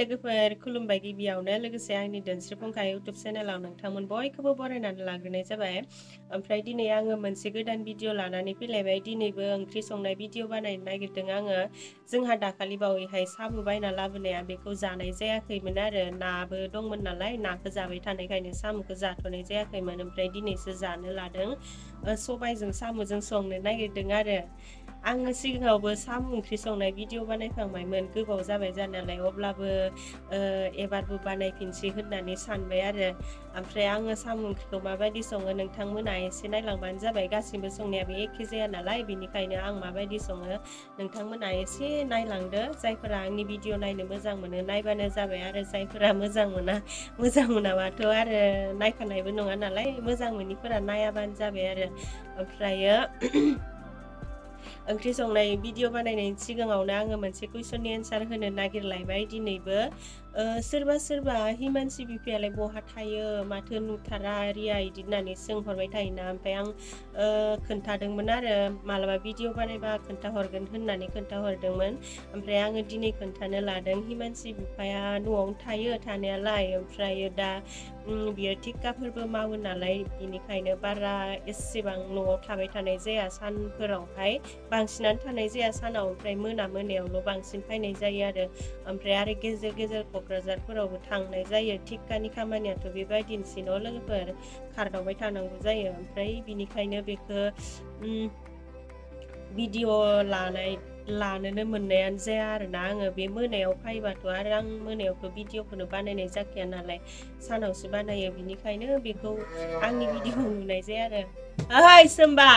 लोगोफोर खुलुमबाय गिबियावनो लोगोसे आंनि दोनस्रि फुंखा इउटुब चेनेलाव नोंथांमोन बयखौबो बरायनानै लाग्रोनाय जाबाय। ओमफ्राय दिनै आङो मोनसे गोदान भिडिअ लानानै फैलायबाय। दिनैबो ओंख्रि संनाय भिडिअ बानायनो नागिरदों आङो। जोंहा दाखालि बावैहाय साम' बायना लाबोनाया बेखौ जानाय जायाखैमोन आरो नाबो दंमोन नालाय नाखौ जाबाय थानायखायनो साम'खौ जाथ'नाय जायाखैमोन। ओमफ्राय दिनैसो जानो लादों। सबायजों साम'जों संनो नागिरदों आरो। आङो सिगाङावबो साम' ओंख्रि संनाय भिडिअ बानायखांबायमोन गोबाव जाबाय जानायालाय, अब्लाबो एबारबो बानायफिनसै होननानै सानबाय आरो। ओमफ्राय आङो साम' ओंख्रिखौ माबायदि सङो नोंथांमोना एसे नायलांबानो जाबाय। गासिबो संनायाबो एखे जाया नालाय, बेनिखायनो आं माबायदि सङो नोंथांमोना एसे नायलांदो। जायफोरा आंनि भिडिअ नायनो मोजां मोनो नायबानो जाबाय आरो जायफोरा मोजां मोनाबाथ' आरो नायखानायबो नङा नालाय, मोजां मोनिफोरा नायाबानो जाबाय आरो। ओमफ्रायो ओंख्रि संनाय भिडिअ बानायनायनि सिगाङावनो आङो मोनसे कुइसननि एन्सार होनो नागिरलायबाय दिनैबो। सोरबा सोरबा हिमानसि बिफायालाय बहा थायो माथो नुथारा रिया इदि होननानै सोंहरबाय थायोना। ओमफ्राय आं खोन्थादोंमोन आरो मालाबा भिडिअ बानायबा खोन्थाहरगोन होननानै खोन्थाहरदोंमोन। ओमफ्राय आङो दिनै खोन्थानो लादों। हिमानसि बिफाया न'आवनो थायो थानायालाय, ओमफ्रायो दा बियो थिकाफोरबो मावो नालाय, बिनिखायनो बारा एसेबां न'आव थाबाय थानाय जाया। सानफोरावहाय बांसिनानो थानाय जाया सानाव, ओमफ्राय मोनायावल' बांसिन फैनाय जायो आरो। ओमफ्राय आरो गेजेर गेजेर क'क्राझारफोरावबो थांनाय जायो। थिकानि खामानियाथ' बेबायदिनोसै न' लोगोफोर, खारदावबाय थानांगौ जायो। ओमफ्राय बिनिखायनो बेखौ भिडिअ लानोनो मोननायानो जाया आरोना। आङो बे मोनायाव फैबाथ' आरो आं मोनायावथ' भिडिअखौनो बानायनाय जाखाया नालाय, सानावसो बानायो। बिनिखायनो बेखौ आंनि भिडिअ नुनाय जाया आरो। ओइ सोमबा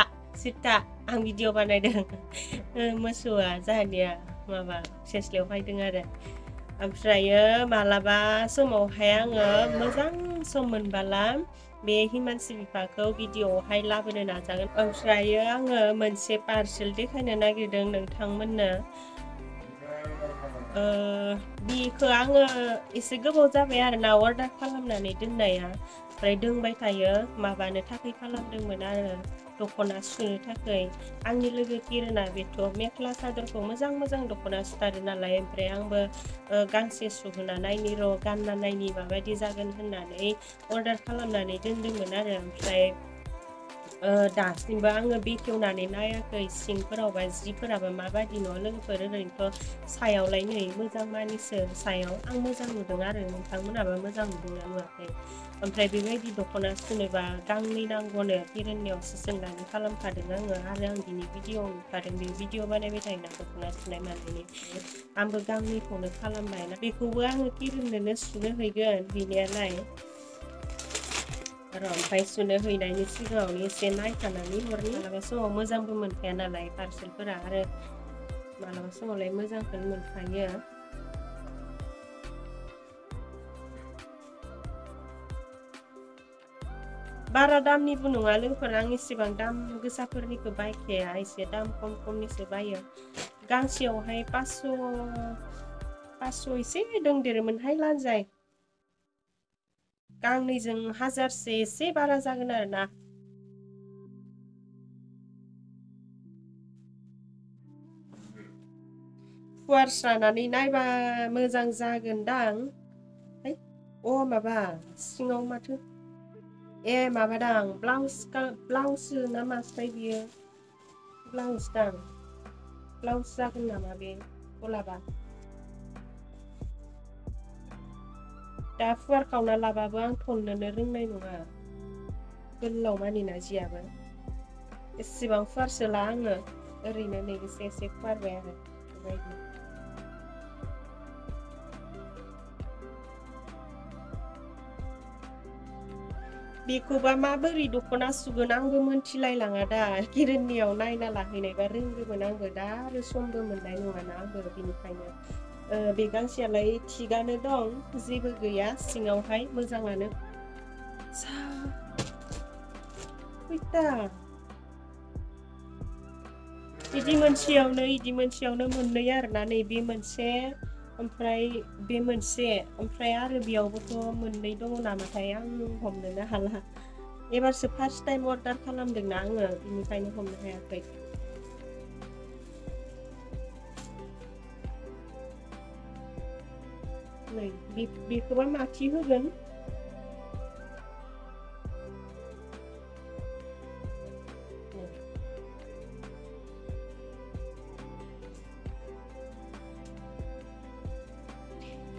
सिथा आं भिडिअ बानायदों। मोसौआ जाहानिया माबा सेस्लायाव फैदों आरो। ओमफ्रायो मालाबा समावहाय आङो मोजां सम मोनबाला बे हिमानसि बिफाखौ भिडिअआवहाय लाबोनो नाजागोन। ओमफ्रायो आङो मोनसे पार्सेल देखायनो नागिरदों नोंथांमोननो। बेखौ आङो एसे गोबाव जाबाय आरोना अर्डार खालामनानै दोननाया, ओमफ्राय दोंबाय थायो। माबानो थाखाय खालामदोंमोन आरो दख'ना सुनो थाखाय। आंनि लोगो किरना बेथ' मेख्ला सादरखौ मोजां दख'ना सुथारो नालाय, ओमफ्राय आंबो गांसे सुहोना नायनि र' गानना नायनि माबायदि जागोन होननानै अर्डार खालामनानै दोनदोंमोन आरो। ओमफ्राय दासिमबो आङो बेखेवनानै नायाखै सिंफोरावबा जिफोराबो माबायदि न' लोगोफोर। ओरैनोथ' सायावलाय नै मोजां मानिसो, सायाव आं मोजां नुदों आरो। नोंथांमोनाबो मोजां नुदोंना नुवाखै? ओमफ्राय बेबायदि दख'ना सुनोबा गांनै नांगौनो किरननियावसो सोंनानै खालामखादों आङो। आरो आं बिनि भिडिअ नुखादों, बे भिडिअ बानायबाय थायोना दख'ना सुनाय मानायनि, आंबो गांनैखौनो खालामबाय ना। बेखौबो आङो किरननोनो सुनो हैगोन हैनायालाय र'। ओमफ्राय सुनो हैनायनि सिगाङावनो एसे नायखानानै हरनि। मालाबा समाव मोजांबो मोनखाया नालाय पार्सेलफोरा, आरो मालाबा समावलाय मोजांखौनो मोनखायो। बारा दामनिबो नङा लोगोफोर, आं एसेबां दाम गोसाफोरनिखौ बायखाया, एसे दाम खमनिसो बायो। गांसेयावहाय 500 एसे दंदेरोमोनहाय लानजाय। गांनैजों 1000से एसे बारा जागोन आरो ना। फुवार स्रानानै नायबा मोजां जागोनदां। माबा सिङाव माथो माबादां ब्लाउस ना मास्राय बियो ब्लाउस दां। ब्लाउस जागोन नामा बे गलाबा? दा फुवार खावना लाबाबो आं थननोनो रोंनाय नङा, गोलाव मानिना जियाबो। एसेबां फुवारसोला आङो, ओरैनो नै एसे फुवारबाय आरो बेबायदि। बेखौबा माबोरै दख'ना सुगोन आंबो मोनथिलायलाङा दा। किरननियाव नायना लाहैनायबा रोंगौमोन आंबो, दा आरो समबो मोननाय नङाना आंबो। बिनिखायनो बे गांसेयालाय थिगानो दं, जेबो गैया सिङावहाय, मोजाङानो। इदि मोनसेयावनो मोननै आरोना। नै बे मोनसे, ओमफ्राय बे मोनसे, ओमफ्राय आरो बेयावबोथ' मोननै दङ नामाथाय, आं हमनोनो हाला। एबारसो फार्स्ट टाइम अर्डार खालामदोंना आङो, बेनिखायनो हमनो हायाखै। नै बेखौबा माखि होगोन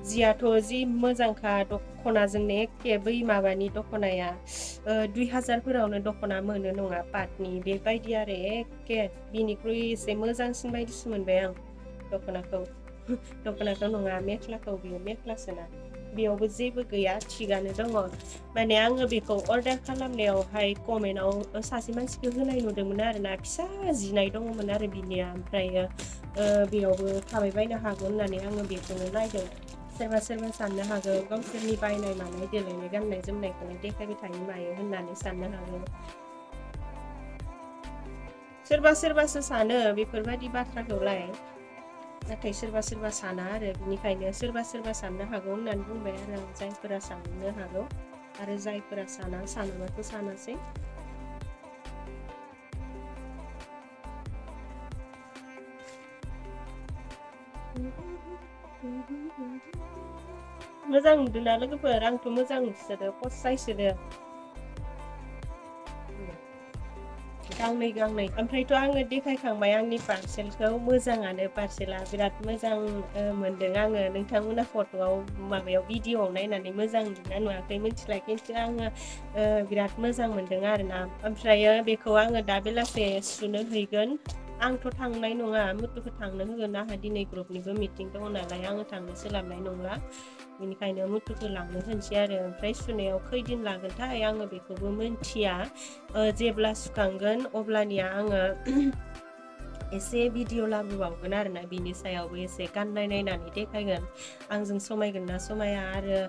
जियाथ' जि मोजांखा दख'ना जोंनो एखे बै माबानि दख'नाया 2000फोरावनो दख'ना मोनो नङा पाटनि बेबायदि आरो एखे बिनिख्रुइ एसे मोजांसिन बायदिसो मोनबाय आं दख'नाखौ नङा मेख्लाखौ बियो मेख्लासोना बेयावबो जेबो गैया थिगानो दङ माने आङो बेखौ अर्डार खालामनायावहाय कमेन्टआव सासे मानसिखौ होनाय नुदोंमोन आरोना फिसा जिनाय दङमोन आरो बिनिया ओमफ्रायो बेयावबो थाबायबायनो हागौ होननानै आङो बेखौनो नायदों सोरबा साननो हागौ गावसोरनि बायनाय मानाय देलायनाय गाननाय जोमनायखौनो देखायबाय थायो मायो होननानै साननो हागौ सोरबासो सानो बेफोरबायदि बाथ्राखौलाय नाथाय सोरबा साना आरो बिनिखायनो सोरबा साननो हागौ होननानै बुंबाय आरो आं जायफोरा साननो हागौ आरो जायफोरा सानाबाथ' सानासै मोजां नुदोंना लोगोफोर आंथ' मोजां नुसोदो फसायसोदो गांनै ओमफ्रायथ' आङो देखायखांबाय आंनि पार्सेलखौ मोजाङानो पार्सेला बिराद मोजां मोनदों आङो नोंथांमोना फट'आव माबायाव भिडिअ'आव नायनानै मोजां नुना नुवाखै मिथिला खिन्थु आङो बिराद मोजां मोनदों आरोना ओमफ्रायो बेखौ आङो दा बेलासे सुनो हैगोन आंथ' थांनाय नङा मुथुखौ थांनो होगोन आंहा दिनै ग्रुपनिबो मिटिं दङ नालाय आङो थांनो सोलाबनाय नंला बेनिखायनो मुथुखौ लांनो होनसै आरो ओमफ्राय सुनायाव खैदिन लागोनथाय आङो बेखौबो मिन्थिया जेब्ला सुखांगोन अब्लानिया आङो एसे भिडिअ लाबोबावगोन आरोना बिनि सायावबो एसे गाननाय नायनानै देखायगोन आंजों समायगोन ना समाया आरो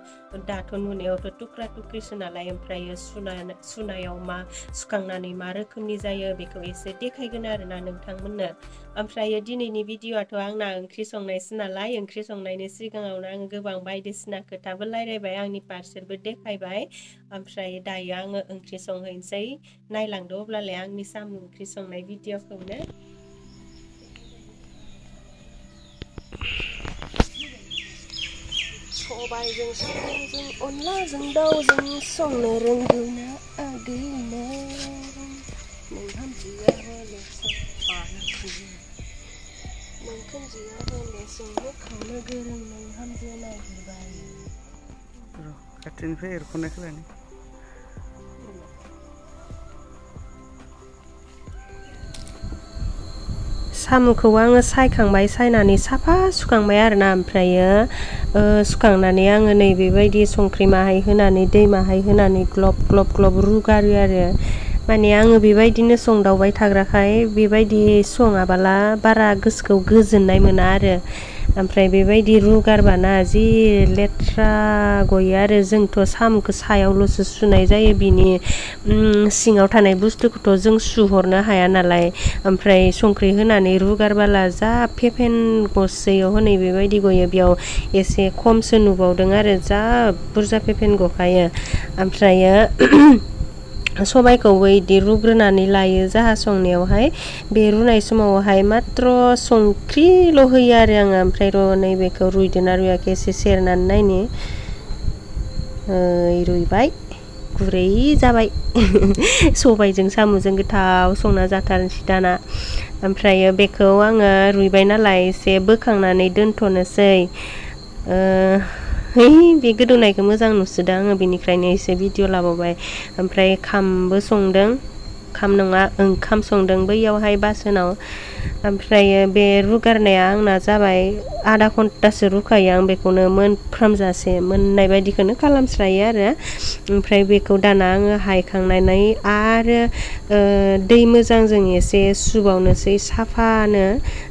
दाथ' नुनायावथ' टुक्रा टुक्रिसो नालाय ओमफ्रायो सुनायाव मा सुखांनानै मा रोखोमनि जायो बेखौ एसे देखायगोन आरोना नोंथांमोननो ओमफ्रायो दिनैनि भिडिअ'आथ' आंना ओंख्रि संनायसो नालाय ओंख्रि संनायनि सिगाङावनो आं गोबां बायदिसिना खोथाबो रायलायबाय आंनि पार्सेलबो देखायबाय ओमफ्राय दायो आङो ओंख्रि संहैनोसै नायलांदो अब्लालाय आंनि साम' ओंख्रि संनाय भिडिअ'खौनो सबायजों साम'जों अनलाजों दाउजों संनो रोंगौना आगैना नोंहामजोआ हले नोंखुनजोआ हले संनो खावनो गोरों नोंहामजो नागिरबाय खाथिनिफ्राय एरख'नायखौ लानो साम'खौ आङो सायखांबाय सायनानै साफा सुखांबाय आरोना ओमफ्रायो सुखांनानै आङो नै बेबायदि संख्रि माहाय होनानै दै माहाय होनानै ग्लब ग्लब ग्लब रुगारो आरो माने आङो बेबायदिनो संदावबाय थाग्राखाय बेबायदि सङाबाला बारा गोसोखौ गोजोननाय मोना आरो ओमफ्राय बेबायदि रुगारबाना जि लेथ्रा गयो आरो जोंथ' साम'खौ सायावल'सो सुनाय जायो बिनि सिङाव थानाय बुस्थुखौथ' जों सुहरनो हाया नालाय ओमफ्राय संख्रि होनानै रुगारबाला जा फेफेन गसोयो हनै बेबायदि गयो बेयाव एसे खमसो नुबावदों आरो जा बुरजा फेफेन गखायो ओमफ्रायो सबायखौबो इदि रुग्रोनानै लायो जाहा संनायावहाय बे रुनाय समावहाय मात्र संख्रिल' होयो आरो आङो ओमफ्राय र' नैबेखौ रुइदोंना रुइयाखै एसे सेरनानै नायनि रुइबाय गुरै जाबाय सबायजों साम'जों गोथाव संना जाथारनोसै दाना ओमफ्रायो बेखौ आङो रुइबाय नालाय एसे बोखांनानै दोनथ'नोसै बे गोदौनायखौ मोजां नुसोदों आङो बेनिखायनो एसे भिडिअ लाबावबाय ओमफ्राय खामबो संदों खाम नङा ओंखाम संदों बैयावहाय बासोनाव ओमफ्रायो बे रुगारनाया आंना जाबाय आधा घन्टासो रुखायो आं बेखौनो मोनफ्रामजासे मोननाय बायदिखौनो खालामस्रायो आरो ओमफ्राय बेखौ दाना आङो हायखांनानै आरो दै मोजांजों एसे सुबावनोसै साफानो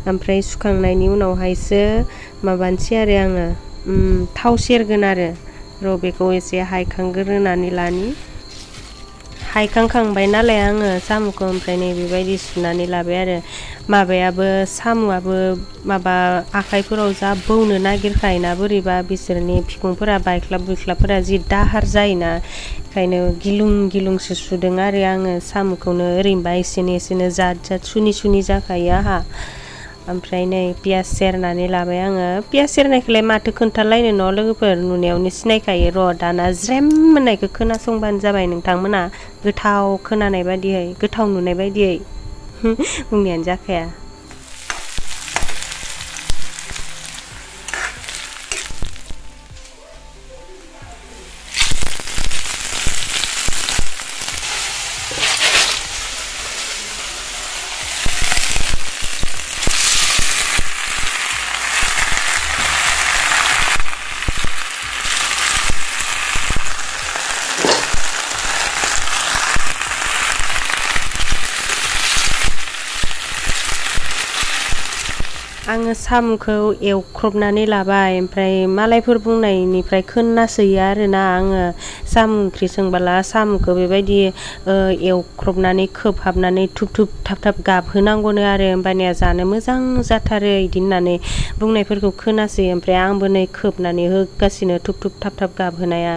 ओमफ्राय सुखांनायनि उनावहायसो माबानोसै आरो आङो थाव सेरगोन आरो र' बेखौ एसे हायखांग्रोनानै लानि हायखांखांबाय नालाय आङो साम'खौ ओमफ्राय नै बेबायदि सुनानै लाबाय आरो माबायाबो साम'आबो माबा आखाइफोराव जा बौनो नागिरखायोना बोरैबा बिसोरनि फिखुंफोरा बायख्लाब बुख्लाबफोरा जि दाहार जायोना ओंखायनो गिलुं गिलुंसो सुदों आरो आङो साम'खौनो ओरैनोबा एसेनो जाद सुनि जाखायो आहा ओमफ्राय नै पियास सेरनानै लाबाय आङो पियास सेरनायखौलाय माथो खोन्थालायनो न' लोगोफोर नुनायावनो सिनायखायो र' दाना ज्रेम होननायखौ खोनासंबानो जाबाय नोंथांमोना गोथाव खोनानाय बायदियै गोथाव नुनाय बायदियै बुंनायानो जाखाया आङो साम'खौ एवख्रबनानै लाबाय ओमफ्राय मालायफोर बुंनायनिफ्राय खोनासोयो आरोना आङो साम' ओंख्रि संबोला साम'खौ बेबायदि एवख्रबनानै खोबहाबनानै थुब थुब थाब थाब गाबहोनांगौनो आरो होमबानिया जानो मोजां जाथारो इदि होननानै बुंनायफोरखौ खोनासोयो ओमफ्राय आंबो नै खोबनानै होगासिनो थुब थुब थाब थाब गाबहोनाया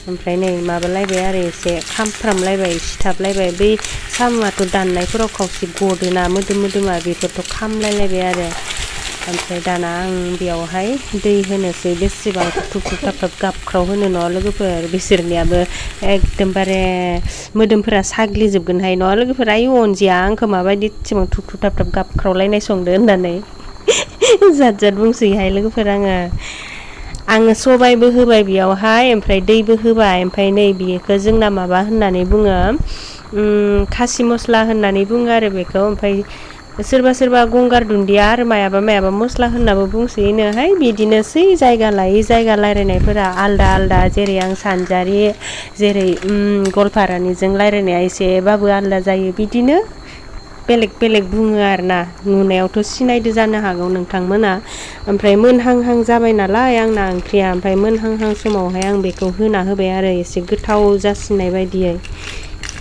ओमफ्राय नै माबालायबाय आरो एसे खामफ्रामलायबाय सिथाबलायबाय बै साम'आथ' दाननायफोराव खावसे गदोना मोदोमा बेफोरथ' खामलायलायबाय आरो ओमफ्राय दाना आं बेयावहाय दै होनोसै बेसेबां थुब थुब थाब थाब गाबख्राव होनो न' लोगोफोर बिसोरनियाबो एकदमबारे मोदोमफोरा साग्लिजोबगोनहाय न' लोगोफोर आयु अनजिया आंखौ माबायदि एसेबां थुब थुब थाब थाब गाबख्रावलायनाय संदो होननानै जात जात बुंसोयोहाय लोगोफोर आङो सबायबो होबाय बेयावहाय ओमफ्राय दैबो होबाय ओमफ्राय नै बेखौ जोंना माबा होननानै बुङो खासि मस्ला होननानै बुङो आरो बेखौ ओमफ्राय सोरबा सोरबा गंगार दुन्दिया आरो मायाबा मस्ला होननाबो बुंसोयोनोहाय बिदिनोसै जायगा लायै जायगा रायलायनायफोरा आलदा आलदा जेरै आं सानजारि जेरै गवालपारानिजों रायलायनाया एसेबाबो आलदा जायो बिदिनो बेलेग बेलेग बुङो आरोना नुनायावथ' सिनायदो जानो हागौ नोंथांमोना ओमफ्राय मोनहांहां जाबाय नालाय आंना ओंख्रिया ओमफ्राय मोनहांहां समावहाय आं बेखौ होना होबाय आरो एसे गोथाव जासिननाय बायदियै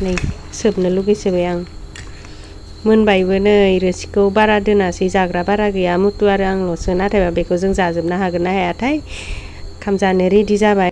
नै सोबनो लुगैसोबाय आं मोनबायबो नै रोसिखौ बारा दोनासै जाग्रा बारा गैया मुथु आरो आंल'सो नाथायबा बेखौ जों जाजोबनो हागोन ना हायाथाय ओंखाम जानो रेडि जाबाय